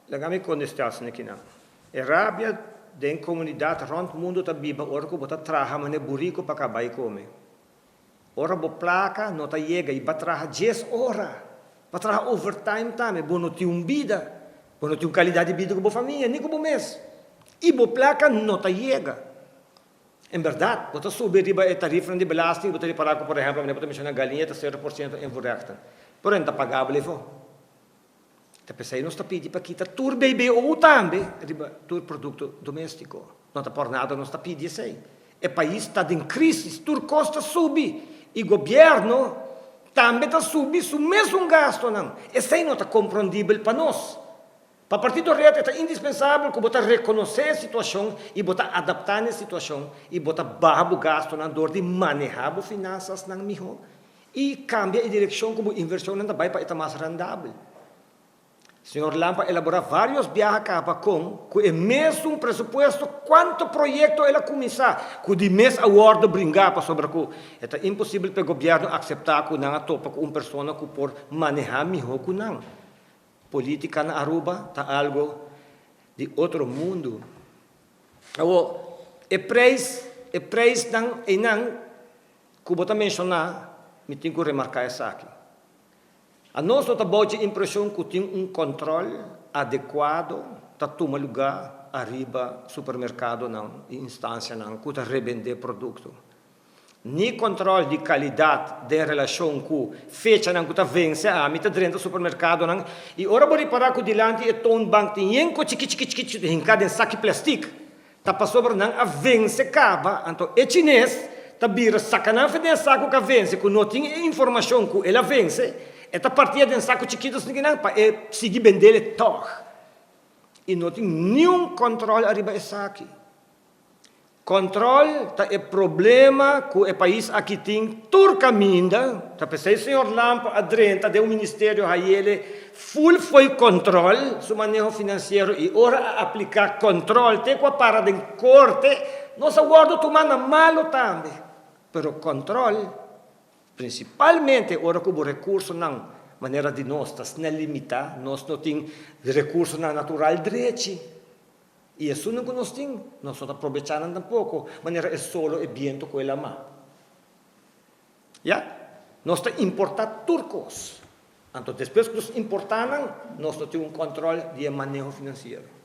Laga mi kontestá esaki nan. E rabia den komunidat rònt mundu ta biba ora ku bo ta traha manera buriku pa kaba kome. Ora bo plaka no ta yega i bo a traha 10 ora. Bo a traha overtime tambe. Bo no tin un bida. Bo no tin un kalidat di bida ku bo famia, ni ku bo mes. I bo plaka no ta yega. En bèrdat, bo ta subi riba e tarifanan di belasting, bo ta ripará ku, por ehèmpel, manera bo ta menshoná galiña ta 0% invoerrechten. Pero e no ta pagabel efo. Ta p'esei nos ta pidi pa kita tur BBO tambe riba tur produkto doméstiko. No ta por nada nos ta pidi esei. E pais ta den krísis, tur kos ta subi i gobièrnu tambe ta subi su mesun gastonan. Esei no ta komprondibel pa nos. Pa Partido Red e ta indispensabel ku bo ta rekonosé e situashon i bo ta adaptá na e situashon i bo ta baha bo gastonan dor di manehá bo finansasnan mihó I kambia e direkshon ku bo invershonnan ta bai pa e ta mas rendabel. Señor Lamp a elaborá vários biaha kaba kon ku e mesun presupuesto kuantu proyekto el a kuminsá ku di mes a wòrdu bringá pasobra ku e ta imposibel pa e gobièrnu akseptá ku nan a topa ku un persona ku por manehá mihó ku nan. Polítika na Aruba ta algu di otro mundu. Awor e preis e preisnan einan Ku bo ta menshoná, mi tin ku remarká esaki. Anos no ta bou dje impreshon ku tin un kòntròl adekuado ta tuma lugá ariba supermerkadonan i instansianan ku ta rebendé produkto. Ni kòntròl di kalidat den relashon ku fechanan ku ta vense. Ami ta drenta supermerkadonan i ora bo ripará ku dilanti e toonbank tin yen ku chiki chiki chiki chiki hinká den saki plèstik. Ta pasobra nan a vense kaba, anto e chines ta bira saka nan fe den e saku ku a vense, ku no tin e informashon ku el a vense, e ta partia den saku chikitu asina nan pa e sigui bendele tòg. I no tin niun kòntròl ariba esaki. Kòntròl ta e problema ku e pais aki tin tur kaminda, ta p'esei señor Lampe a drenta den un ministerio hayele Full fo'i control su maneho financiero y ora a aplica control te cu a para den corte nos a wordo tuma na malo tambe. Pero control, principalmente ora cu bo recursonan manera di nos ta snel limita, nos no tin recursonan natural drechi y esunnan cu nos tin nos no ta probecha nan tampoco manera e solo, e biento cu e lama. Ya, nos ta importa tur cos. Anto despues ku nos importá nan, nos no tin un kòntròl di e maneho finansiero.